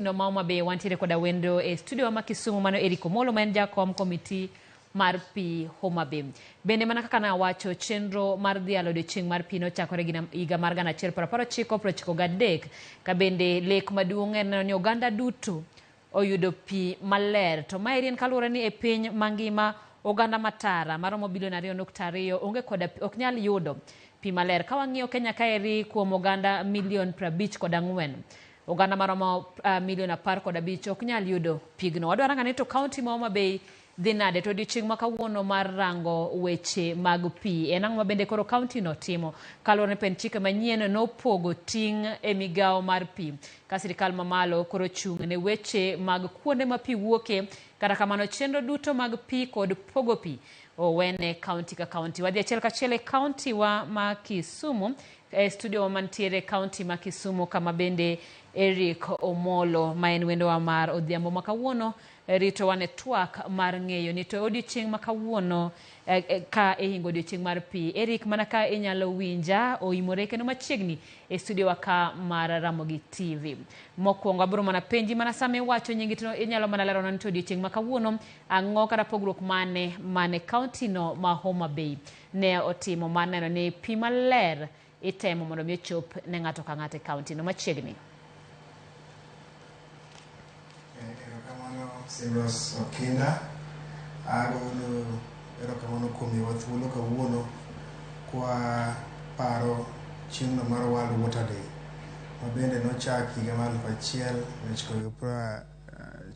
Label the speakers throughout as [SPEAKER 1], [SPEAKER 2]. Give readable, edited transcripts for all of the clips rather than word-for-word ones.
[SPEAKER 1] No ma Homa Bay wantiere koda wendo e studio ma Kisumu mano Eric Omolo ma en jakom komiti mar pi Homa Bay. Bende mana kaka nawacho chenro mar dhialo odiochieng' mar pi nochakore gi higa mar 1993 ka bende lek maduong' en neno ni oganda duto oyudo pi maler. To maeri en kaluwore ni e piny mangima oganda matara maromo bilion 2.2 onge koda ok nyal yudo pi maler. Ka wang'iyo Kenya kaeri kuom oganda milion 54 oganda maromo milion 15 ok nyal yudo pigno. Wadwa rango ni to kaunti ma Homa Bay dhi nade to odiochieng' ma kawuono mar rango weche mag pi en ang'o ma bende koro kaunti no timo kaluwore ni pend chike manyien nopogo ting' e migawo mar pi ka sirikal mamalo koro chung' ne weche mag kuonde ma pi wuoke kata kamano chenro duto mag pi kod pogo pi owene kaunti ka kaunti. Wadhi achiel kachiel e kaunti wa ma Kisumu e studio wa mantiere e kaunti ma Kisumu kama bende Eric Omolo ma en wendowa mar odhiambo ma kawuono ritowa ne twak mar ng'eyo ni to odiochieng' ma kawuono ka ihingo odiochieng' mar pi. Eric, mana ka inyalo winja oimore kendo machiegni e studio wa ka mar Ramogi TV. Mokwongo abiro mana penji mana sama iwacho nyingi to inyalo mana lerona ni to odiochieng' ma kawuono ang'o kata pogruok mane mane kaunti no ma Homa Bay ne otimo mar neno ni pi maler itemo mondo mi ochop ne ng'ato ka ng'ato e kaunti no machiegni.
[SPEAKER 2] Erokamano Simros Okinda. Agono erokamano kuom miyowa thuolo kawuono kwa paro chieng'no mar World Water Day ma bende nochak higa mar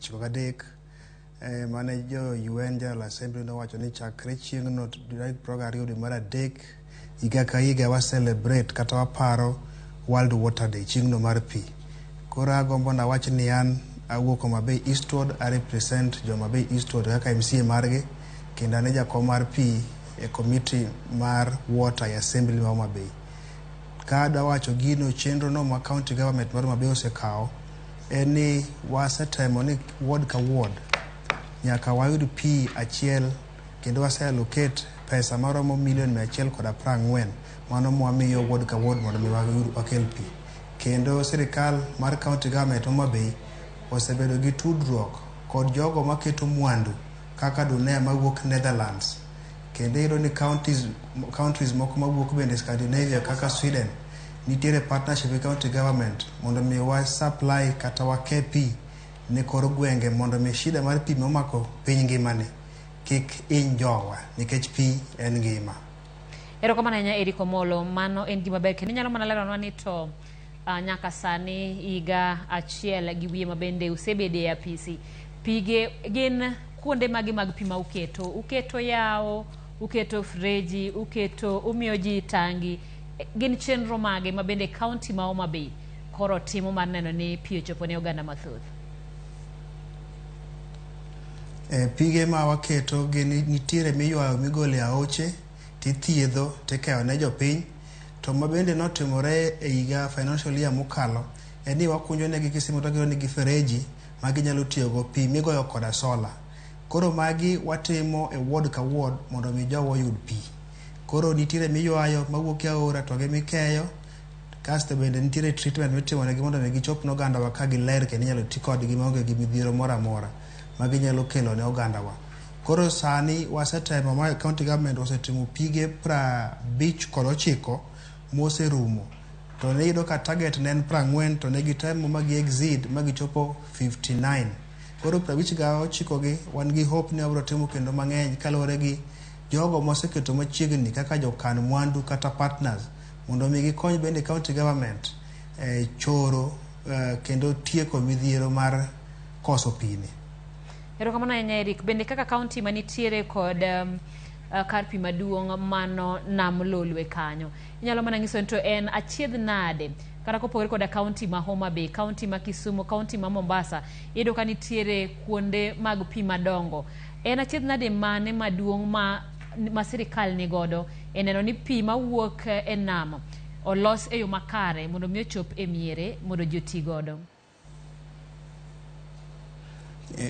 [SPEAKER 2] 1993 mane jo UN General Assembly nowacho ni chakre chieng'no tarik 22 dwe mar adek higa ka higa wa celebrate kata waparo World Water Day chieng'no mar pi. Koro agombo nawach ni an awuok Homa Bay East Ward, a represent jo Homa Bay East Ward kaka MCA margi kendo an e jakom mar pi e committee mar water e assembly ma Homa Bay. Ka adwa wacho gino chenro no ma county government mar Homa Bay osekawo en ni wasetemo ni ward ka ward nyaka wayud pi achiel kendo wase allocate pesa maromo milion 140 mano mwamiyo ward ka ward mondo mi wakel pi. Kendo sirikal mar county government Homa Bay osebedo gi tudruok kod jogo maketo mwandu kaka Dunea mawuok Netherlands. Kendo iyudo ni countries moko mawuok bende Scandinavia kaka Sweden nitiere partnership gi county government mondo mi wa supply kata wake pi ne kor gwenge mondo mi shida mar pi momako piny ngimani kik hiny jowa nikech pi en ngima.
[SPEAKER 1] Erokamano ahinya Eric Omolo, mano en gima ber kendo inyalo mana leronwa ni to nyaka sani higa achiel gi wiye ma bende usebede e apisi, pige gin kuonde mage mag pi ma uketo? Uketo yawo, uketo freji, uketo umiyo ji tangi, gin chenro mage ma bende kaunti ma Homa Bay koro timo mar neno ni pi ochopo ne oganda mathoth?
[SPEAKER 2] Pige ma waketo gin nitiere miywayo migolo e aoche tithiedho tikeyo ne jopiny. To ma bende notimore e higa financial year mokalo en ni wakunyo negi kisima to wagero negi fereji ma ginyalo tiyogo pi migoyo koda sola. Koro magi watimo e ward ka ward mondo mi jowa oyud pi. Koro nitiere miywayo mawuok e aora to gi mikeyo kasto bende nitiere treatment mitimo negi mondo mi gichop ne ogandawa ka giler kendo inyalo ti kodgi maonge gi midhiero moro amora ma ginyalo kelo ne ogandawa. Koro sani wasetemo ma county government osetimo pige 59 moserumo. To ne iyudo ka target ne en 40 to ne gitemo ma gi exceed ma gichopo 59. Koro 59 gi wan gi hope ni wabiro timo kendo mang'eny kaluwore gi jogo moseketo machiegni kaka jokan mwandu kata partners mondo mi gikony bende county government e choro kendo tieko midhiero mar koso pi ni.
[SPEAKER 1] Erokamano ahinya Eric. Bende kaka kaunti manitiere kod kar pi maduong' mano Nam Lolwe kanyo, inyalo mana nyiso ni to en achiedh nade kata kopogore koda kaunti ma Homa Bay, kaunti ma Kisumu, kaunti ma Mombasa, iyudo ka nitiere kuonde mag pi madongo. En achiedh nade mane maduong' ma sirikal nigodo e neno ni pi mawuok e nam olos e yo makare mondo mi ochop e miere mondo ji oti godo?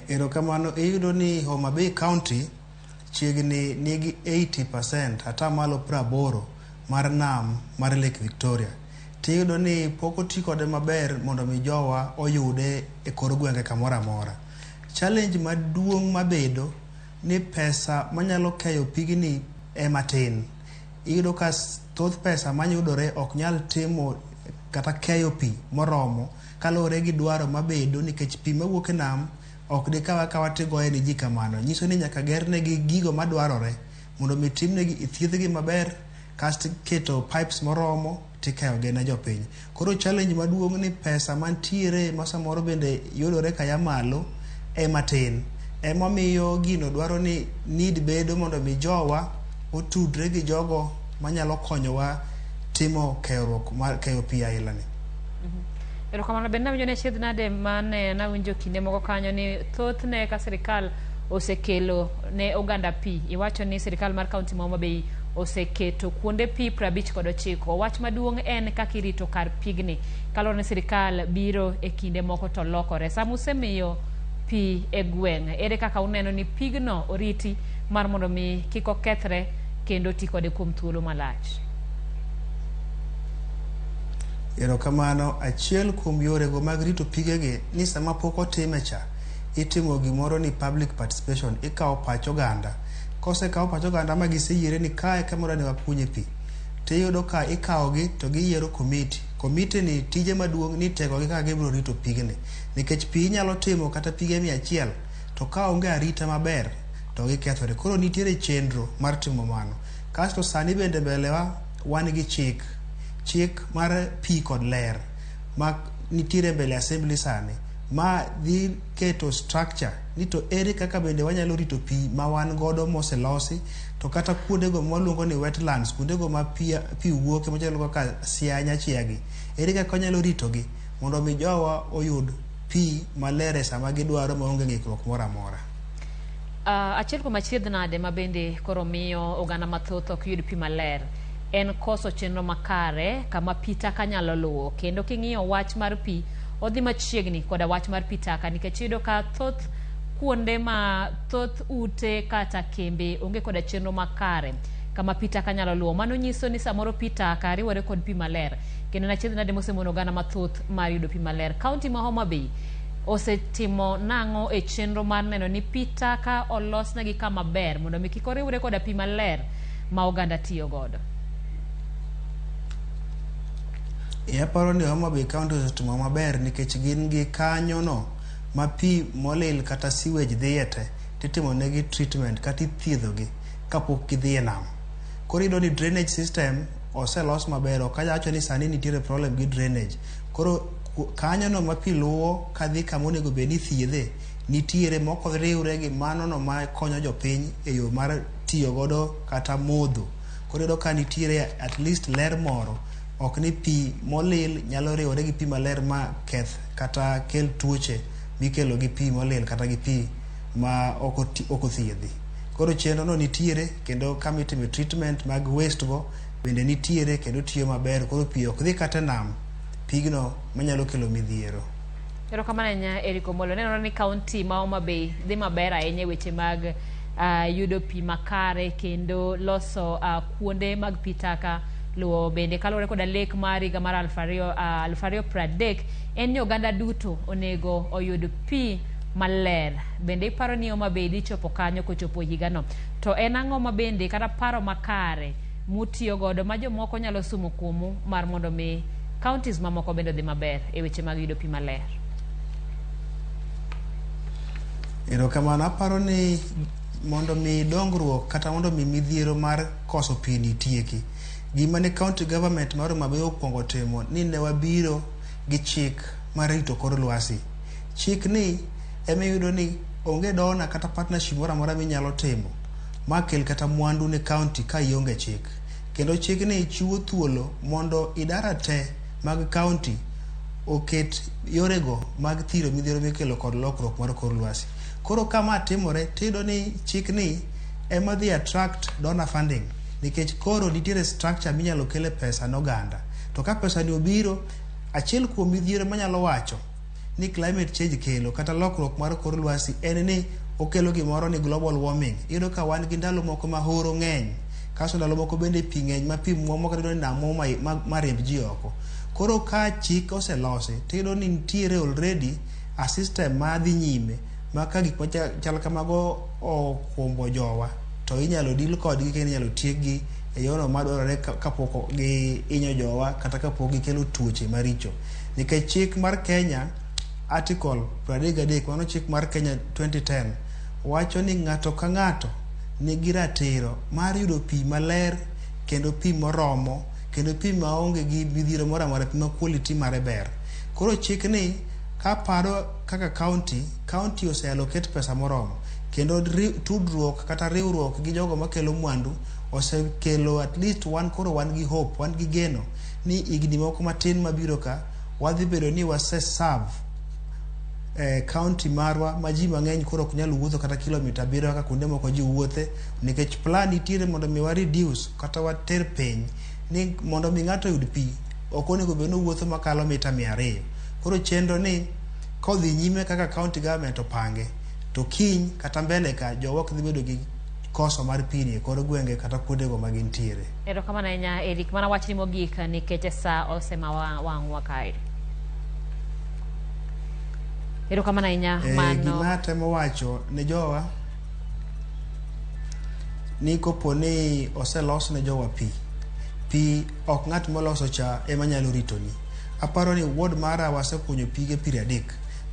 [SPEAKER 2] Erokamano. Iyudo ni Homa Bay County chiegni nigi 80% atamalo 80 mar nam mar Lake Victoria. Tiyudo ni pok oti kode maber mondo mi jowa oyude e kor gwenge kamoro amora. Challenge maduong' mabedo ni pesa manyalo keyo pigni ema tin. Iyudo ka thoth pesa mayudore ok nyal timo kata keyo pi moromo kaluwore gi dwaro mabedo nikech pi mawuok e nam ok dikaw akawa tigoye ne ji kamano. Nyiso ni nyaka gerne gigo madwarore mondo mi timnegi thiedhgi maber kasto iketo pipes moromo tikeyogi ne jopiny. Koro challenge maduong' ni pesa mantiere ma samoro bende yudore kaya malo ema tin. Emomiyo gino dwaro ni need bedo mondo mi jowa otudre gi jogo manyalo konyowa timo keruok mar keyo pi aila ni.
[SPEAKER 1] Erokamano bende nawinjo ni achiedh nade mane nawinjo kinde moko kanyo ni thothne ka sirikal osekelo ne oganda pi iwacho ni sirikal mar kaunti ma Homa Bay oseketo kuonde pi 59. Wach maduong' en kaka irito kar pigni kaluwore ni sirikal biro e kinde moko to lokore. Sama usemiyo pi e gweng', ere kaka uneno ni pigno oriti mar mondo mi kik okethre kendo ti kode kuom thuolo malach?
[SPEAKER 2] Erokamano. Achiel kuom yorego mag rito pigegi ni sama pok otime cha, itimo gimoro ni public participation. Ikawo pach oganda. Kosekaw pach oganda ma giseyiere ni kae kama wadwa ni wakunye pi, tiyudo ka ikawogi to giyiero komiti. Komiti ni tije maduong' ni itegogi kaka gibiro rito pigni. Nikech pi inyalo timo kata pige 100 to ka onge arita maber to gikethore. Koro nitiere chenro mar timo mano. Kasto sani bende mbelewa wan gi chik. Chik mar pi kod ler ma nitiere mbele assembly sani ma dhi keto structure ni to ere kaka bende wanyalo rito pi ma wan godo moselosi to kata kuondego mwaluongo ni wetlands, kuondego ma pi wuoke machalo kaka Siaya Nyachia gi, ere kaka wanyalo ritogi mondo mi jowa oyud pi maler e sama gidwaro maonge ng'ikruok moro amora.
[SPEAKER 1] Achiel kuom achiedh nade ma bende koro miyo oganda mathoth ok yud pi maler en koso chenro makare kama pi taka nyalo luwo. Kendo king'iyo wach mar pi odhi machiegni koda wach mar pi taka nikech iyudo ka thoth kuonde ma thoth ute kata kembe onge koda chenro makare kama pi taka nyalo luwo. Mano nyiso ni samoro pi taka riwore kod pi maler kendo en achiedh nade mosemono oganda mathoth mar yudo pi maler. Kaunti ma Homa Bay osetimo nang'o e chenro mar neno ni pi taka olosnegi kama ber mondo mi kik oriwre koda pi maler ma oganda tiyo godo?
[SPEAKER 2] Aparo ni Homa Bay County osetimo maber nikech gin gi kanyono ma pi molil kata sewage dhiye te titimo negi treatment kata ithiedhogi kapok gidhi e nam. Koro iyudo ni drainage system oselos maber ok anyal wacho ni sani nitiere problem gi drainage. Koro kanyono ma pi luwo kadhi kama onego bed ni ithiedhe nitiere mok oriwre gi mano no ma konyo jopiny e yo mar tiyo godo kata modho. Koro iyudo ka nitiere at least ler moro ok ni pi molil nyalo riwore gi pi maler ma keth kata kel tuoche mikelo gi pi molil kata gi pi ma ok othiedhi. Koro chenro no nitiere kendo kama itime treatment mag waste go bende nitiere kendo tiyo maber. Koro pi ok dhi kata e nam, pigno manyalo kelo midhiero.
[SPEAKER 1] Erokamano ahinya Eric Omolo. Nenore ni kaunti ma Homa Bay dhi maber ahinya e weche mag yudo pi makare kendo loso kuonde mag pi taka luwo bende kaluwore koda lek mar higa mar 2030 en ni oganda duto onego oyud pi maler. Bende iparo ni Homa Bay dhi chopo kanyo kochopo higano? To en ang'o ma bende kata paro makare mutiyo godo ma jomoko nyalo sumo kuomu mar mondo mi counties mamoko bende odhi maber e weche mag yudo pi maler?
[SPEAKER 2] Erokamano. Aparo ni mondo mi dongruok kata mondo mi midhiero mar koso pi ni tieki, gima ne county government mar Homa Bay okwongo timo ni ne wabiro gi chik mar rito kor lwasi. Chik ni ema iyudo ni onge donor kata partnership moro amora minyalo timo ma kel kata mwandu ne county ka ionge chik. Kendo chikni chiwo thuolo mondo idara te mag county oket yorego mag thiro midhiero mikelo kod lokruok mar kor lwasi. Koro ka ma timore tiyudo ni chikni ema dhi attract donor funding nikech koro nitiere structure minyalo kele pesa ne oganda. To ka pesa ni obiro, achiel kuom midhiero manyalo wacho ni climate change kelo kata lokruok mar kor lwasi en ni okelo gimoro ni global warming. Iyudo ka wan gi ndalo moko ma horo ng'eny, kasto ndalo moko bende pi ng'eny ma pi muomo kata iyudo ni nam muomo ma riemb ji oko. Koro ka chik oselosi tiyudo ni nitiere already a system ma dhi nyime ma ka gik machal kamago okumbo jowa to inyalo deal kodgi kendo inyalo tiekgi e yorno madwarore kapok gihinyo jowa kata kapok gikelo tuoche maricho. Nikech chik mar Kenya Article 33 mano chik mar Kenya 2010 wacho ni ng'ato ka ng'ato nigi ratiro mar yudo pi maler kendo pi moromo kendo pi maonge gi midhiero moro amora, pi ma quality mare ber. Koro chikni kaparo kaka county, county ose allocate pesa moromo kendo tudruok kata riwruok gi jogo makelo mwandu osekelo at least wan koro wan gi hope, wan gi geno ni higni moko matin mabiro ka wadhi bedo ni wase serve county marwa ma ji mang'eny koro ok nyal wuotho kata kilomita 7 kaka kuonde moko ji wuothe nikech plan nitiere mondo mi wa reduce kata water piny ni mondo mi ng'ato oyud pi ok onego bed ni owuotho makalo mita 200. Koro chenro ni kodhi nyime kaka county government opange to kiny kata mbele ka jowa ok dhi bedo gi koso mar pi ni e kor gwenge kata kuondego ma gintiere.
[SPEAKER 1] Erokamano ahinya Eric, mana wachni mogik nikech sa osema wang'wa kae. Erokamano ahinya mano.
[SPEAKER 2] Gima atemo wacho ne jowa ni kopo ni oselos ne jowa pi, pi ok ng'at moloso cha ema nyalo ritoni. Aparo ni ward mara wasekunyo pige 30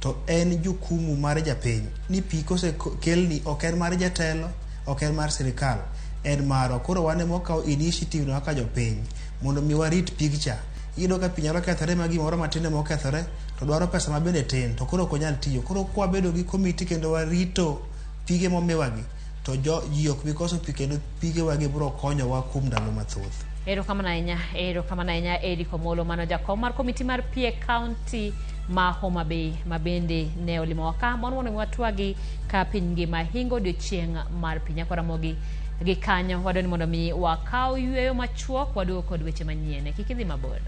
[SPEAKER 2] to en jukumu mar japiny ni pi kosekelni ok en mar jatelo, ok en mar sirikal, en marwa. Koro wan ema wakawo initiative no kaka jopiny mondo mi warit pig cha. Iyudo ka pi nyalo kethore ma gimoro matin ema okethore to dwaro pesa ma bende tin to koro ok onyal tiyo. Koro kwabedo gi komiti kendo warito pige momiwagi to ji ok bi koso pi kendo pigewagi biro konyowa kuom ndalo mathoth.
[SPEAKER 1] Erokamano ahinya, erokamano ahinya Eric Omolo, mano jakom mar komiti mar pi e county ma Homa Bay ma bende ne olimowa ka mondo mi watwagi ka piny ngima hingo odiochieng' mar pi. Nyakwa Ramogi gi kanyo wadwani mondo mi wakaw yueyo machuok waduogo kod weche manyien. Kik idhi mabor.